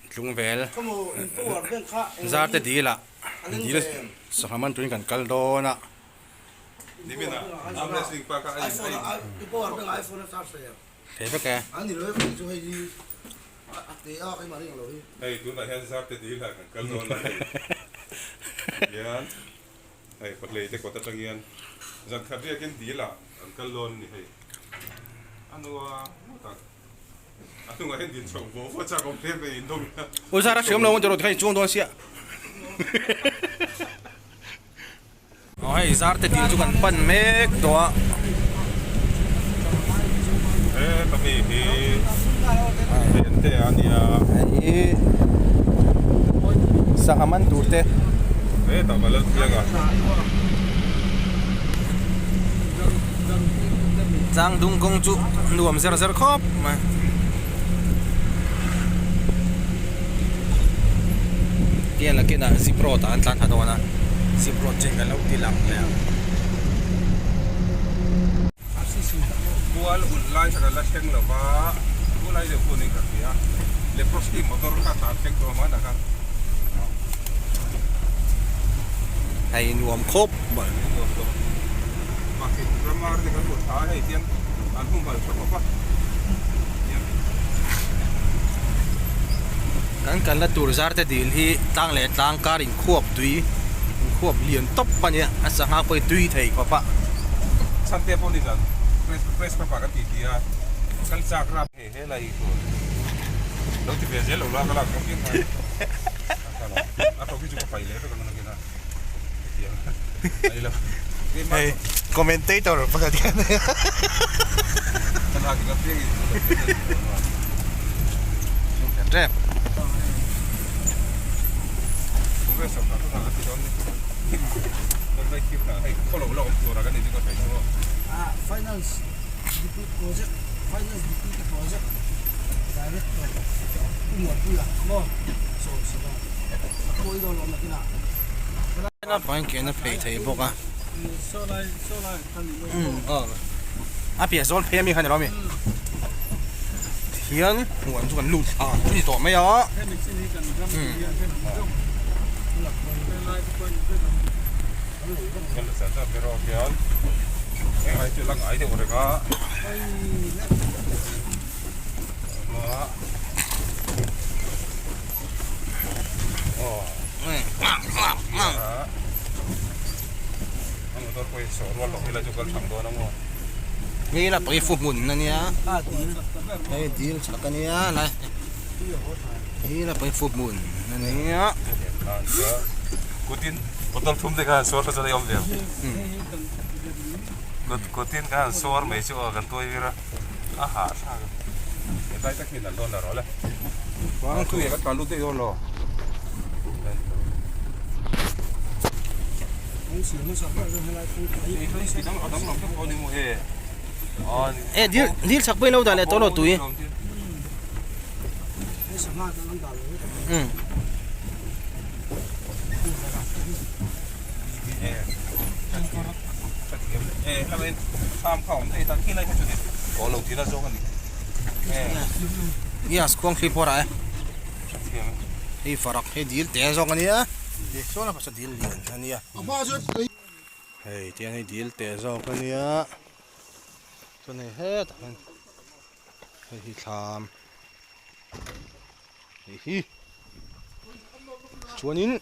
Tlungvel zarte dil ah dil sangha man turin kan kal dawn a. Thei vek e. Hei Pahlei te kawt atang hian zan khat riakin dil ah an kal dawn a ni hei. A nua ngawt ang. A hnungah hian dil chhoh vawh vawh chak awm hle mai in dawm ila. U Zara hriam lo ang tiraw chuang dawn sia. Aw hei Zarte dil chu kan pan mek tawh a. He ka mi hi Liante a nia. Hei sangha man tur te. Hetah ka lal chiang a. Tlangdung kawng chu nuam zer zer khawp mai. Tiang la kinah zip road ah an tlan thla dawn a, zip road chin kan lo ti lang leh ang. Kual ulh lai kha kan la thleng lo va, chu lai deuh pawh niin ka hria. Leprosy motor kha tlan thleng tawh a mana kha. Hei nuam khawp mai. Nuam khawp. Mahse ramar te kan hmu tha a hei hian an humhalh tha khawp a. Kan kalna tur zar te dil hi tlang leh tlang kar inkhuap tui inkhuap lian tawp a nia a sangha pawh hi tui thei khawp a. Chhante pawh ni zan press press club ah kan tih tih a kal chak rap hei he lai hi chu lo ti ve zel lo la ka lak rawk hian a tawk hi chu ka pai leh vek ang nakin a hetiang a ilo hei commentator pakhat hian ka lak ila piang in rep Finance Deputy Project Finance Deputy Project Director Pu Muanpuia maw sawi sak a a pawh i dawn lo nakinah Pankena phei thei bawk a a piah zawn phei ami kha ni lo ami hian huan chu kan lut thla a ni tawh mai a. Hei la pawh hi fu hmun a nia hei dil chhak a nia lai hei la pawh hi fu hmun a nia. Kutin bottle thum te kha han suar kha chuan a awm ve ang kutin kha han suar mai chu aw kan tuai vir a a hahthlak a hetlai tak hi nalh dawn la rawh le tui ah kan tlan lut daih dawn lo. E dil dil chhak pawhin lo dah leh tawh lo tui. Yes khuang thli pawh rah e. Hei farak hei dil te zawk a nia. Saw la pawh dil lian a nia. Hei tiang hei dil te zawk a nia. Chuan hei hetah hian hei hi thlam hei hi chuanin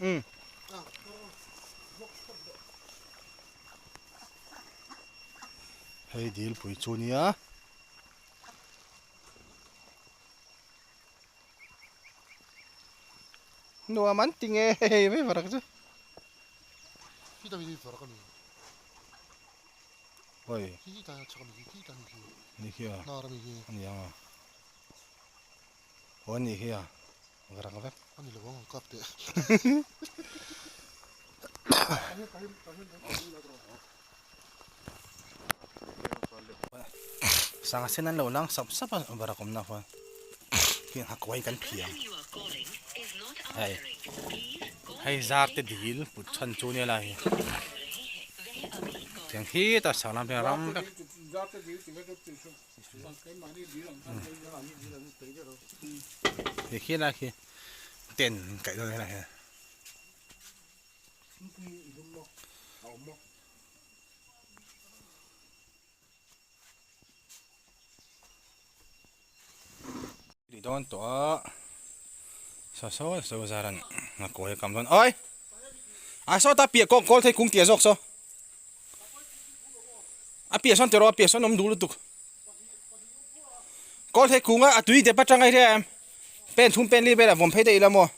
umm hei dilpui chu a nia. Nuam an ti nge hei mai varak chu. Oi. Ni khi a. Ani ang a. Aw ani khi a. Varak vek. Ani lo ang kap teh. Sangha sen an lo lang sap sap a varak awmna khuan heng ha kawi kan phiang hei hei zar te dil put chhan chu nia lai hi tiang khi ta sang lam hian ram vek. Hei khi lai khi tent kaih dawn a helaiah hian. Ti dawn tawh a saw saw saw zar an a kawi a kam dawn oi a saw ta piah kawng kawl thei kung tia zawk saw a piah sawn tiraw a piah sawn awm duh lutuk kawl thei kung a a tui dep atang a hria em pen thum pen li velah vawm phei daih ila maw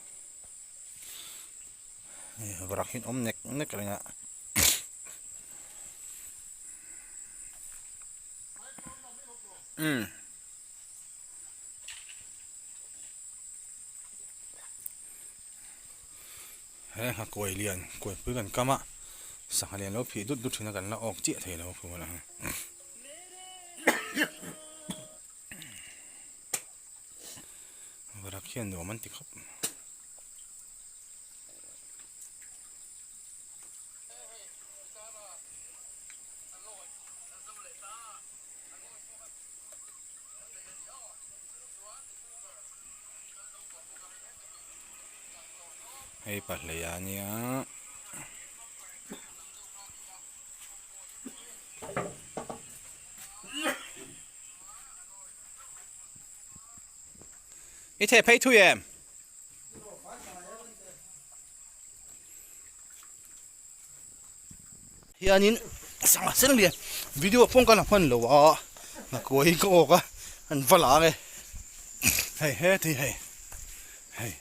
varak hi an awm nek nek reng a. Umm. He nghakuai lian kuaipui kan kam a sangha lian lo phih dut dut thin a kan la awk chiah thei lo khu a varak hian nuam an ti khawp. Hei pahleih a nia I theh phei thui em? Hianin sangha sen lian video pawh ka la hman lo a nghakuai hi ka awk a an va la ang e hei heti hei hei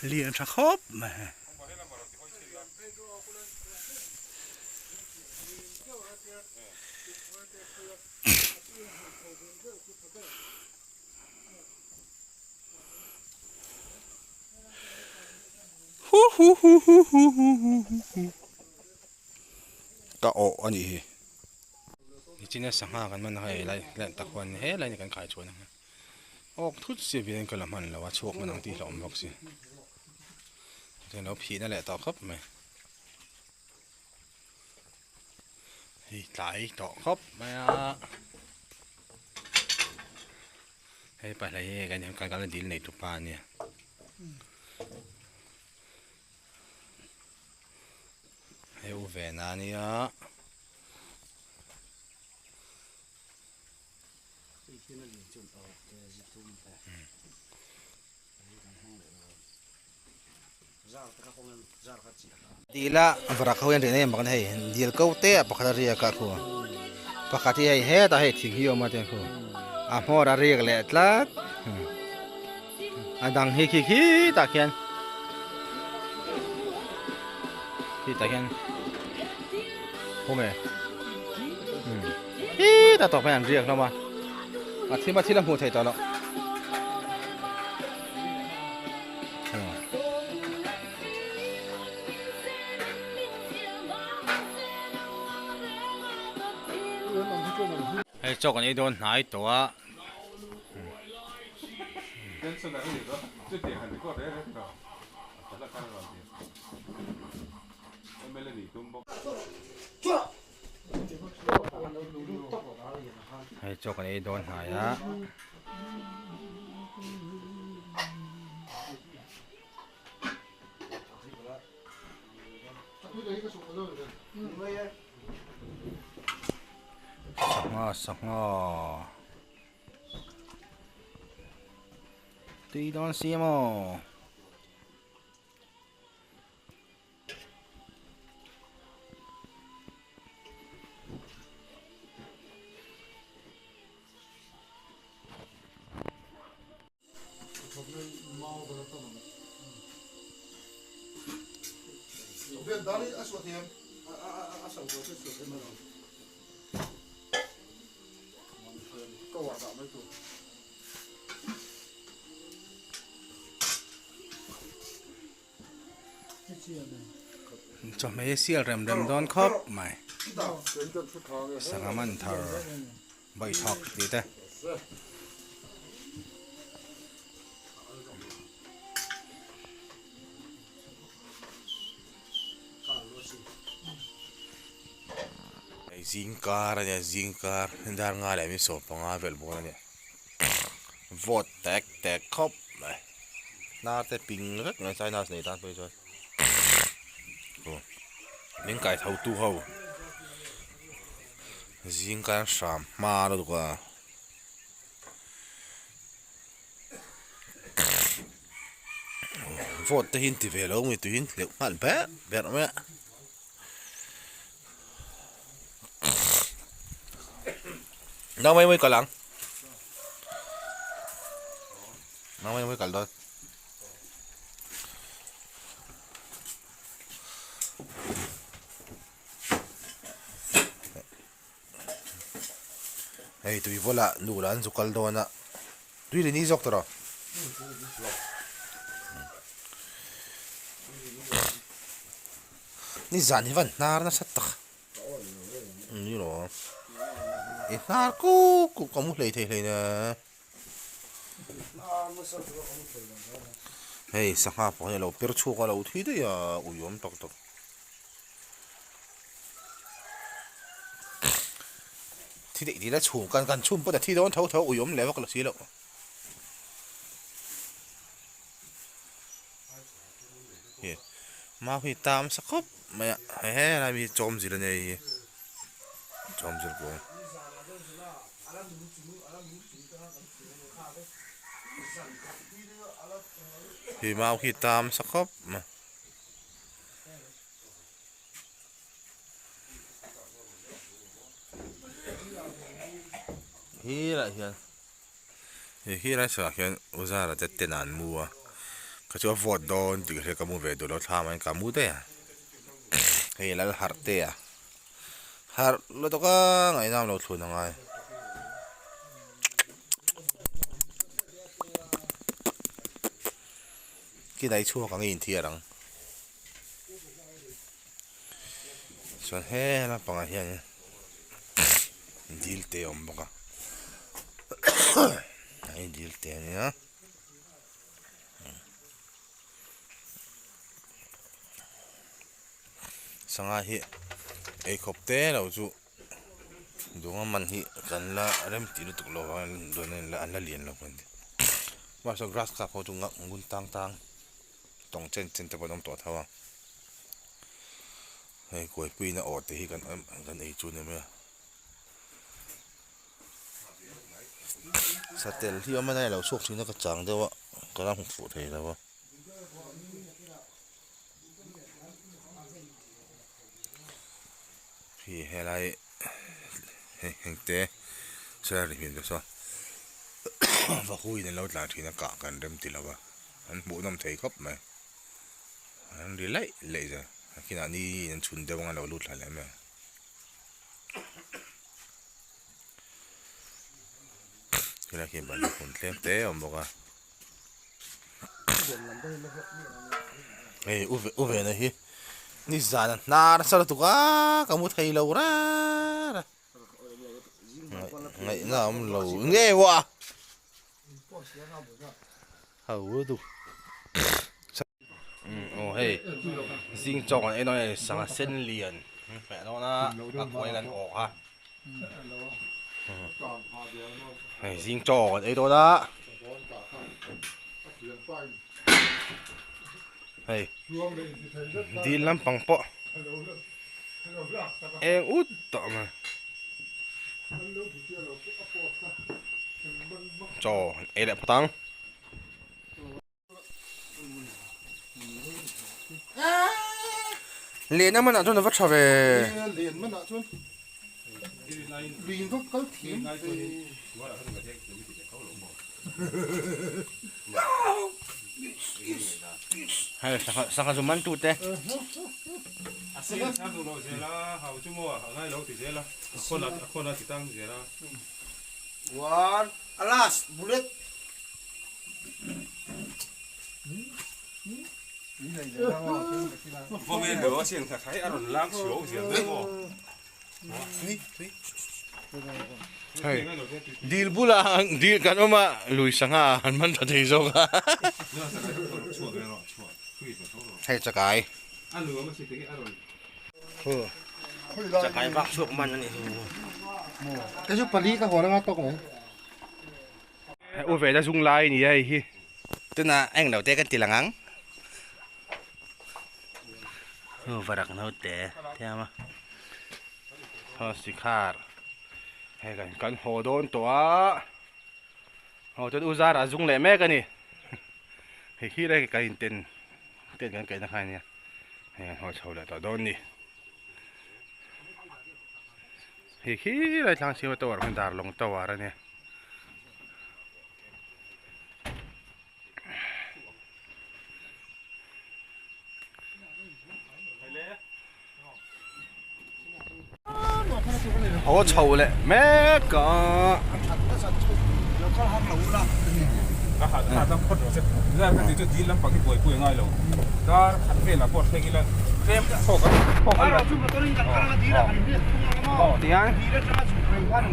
lian tha khawp mai hei. Ka awh a nih hi. Nichina sangha kan hman a hei lai leh tak huan he lai ni kan khai chhuan ang a. Awk thut si vian ka la hman lo a chhuak hman ang tih hlauhawm bawk si. Chuan lo phihna leh tawh khawp mai. Hei tlai tawh khawp mai a. Hei pahlai hi kan kan kal na dil nei tu pa a nia. Hei u ve na a nia. Dil a varak ho hian riah na em bawk a hei dil ko te ah pakhat a riak a khu pakhat hi hei hetah hei thing hi a awm a tiang khu a hmawr a riak leh tlat a dang hi khi khitah khian khitah khian khawnge khitah tawp hian an riak hlawm a a thim a thil a hmuh theih tawh loh. Hei chaw kan ei dawn hnai tawh a. Hei chaw kan ei dawn hnai a. Sangha sangha tui dawn si maw. Chawhmeh hi sial rem rem dawn khawp mai sangha man thar bawihthawk tih te. Zingkar a nia zingkar dar nga leh mi sawm panga vel bawr a nia vawt tek tek khawp mai. Hnar te ping vek mai sinus nei tan phei chuan aw min kai tho tu ho zing kan hram hma lutuk a. Vote te hi an ti ve lo nge tuiin hleuh nghal ber ber mai a. Nang mai mai kal ang. Nang mai mai kal dawn. Hei tui bulah nu lah an zu kal dawn a tui leh ni zawk tawh rawh. Nizan hi van hnar nasa tak ni lo i hnar kuk kuk ka mu hlei thei hlei na hei sangha pawh hi a lo per chhuak a lo thui daih a ui awm tak tak. Thi daih dil a chhum kan kan chhum pawh ta thi dawn tho tho ui awm leh vak lo si loh. Mau hi tam sa khawp mai a he helai mi hi chawm zil a nia hei hi chawm zil kung. Hei mau hi tam sa khawp mai. Helaiah hian he helai sawiah hian u zara te tent ah an mu a kha chu a vawt dawn tih ka hria ka mu ve duh lo thlam ah hian ka mu daih a hei lal harh te a harh lutuk a ngaihnam lo thlun a ngai. Khi dai chhuak ang i inthiar ang. Chuan he lampangah hianin dil te a awm bawk a hei dil te a nia sangha hi eikhawp te lo chu duhna man hi kan la rem tih lutuk lo vang an la lian lo kan ti mahse grass cup ho chu ngun tang tang. Tawng chen chen te pawh an awm tawh tho a hei kuaipuiin a awh te hi kan kan ei chu a ni mai a satel hi a awm a nai lo chhuak thin a ka chang deuh a ka la hmu fuh thei lo a. Khi helai hei heng te sawi hmel te sawn vahuin an lo tlan thin a kah kan rem ti lo va an hmuhnawm thei khawp mai an ri laih laih zel a kinah ni an chhun deuh anga lo lut thla leh mai ang helai khi balhla hmun tlem te a awm bawk a hei u u vena hi nizan a hnar nasa lutuk a ka mu thei lo rar a ngaihna a awm lo nge wah ho lutuk aw hei zing chawk an ei dawn a ni sangha sen lian hmeh dawn a a kuai an awk a. Hei zing chaw kan ei dawn a hei dil lampang pawh eng ut tawh mai chaw ei leh phawt ang. Len a manah chuan a va tha ve. Len manah chuan lui vak kal thiam ve. Hei sangha sangha zu man tu te. One, alas, bullet. Hei dil bulah dil kan awm a lui sangha an man tha thei zawk a hei chakai chakai vak chhuak man a nih chu. Kei chu pali ka hawn anga tawk mai. U ve na zung lai a ni a hei hi. Tunah eng lo te kan ti lang ang. Varak naute thiam a. Haw sikhar hei kan kan haw dawn tawh a. Haw chuan u zara a zung leh mek a ni. Hei khi lai kan inten ten kan kaihna kha a nia. Hei kan haw chho leh tawh dawn a ni. Hei khi lai thlang chhima tower khan darlawng tower a nia. Haw chho leh mek a. Tihian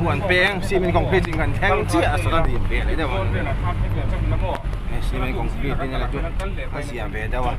huan peng cement concrete in kan thleng chiah a sawta dim ve leh deuh a. Hei cement concrete in a la chu a siam ve deuh a.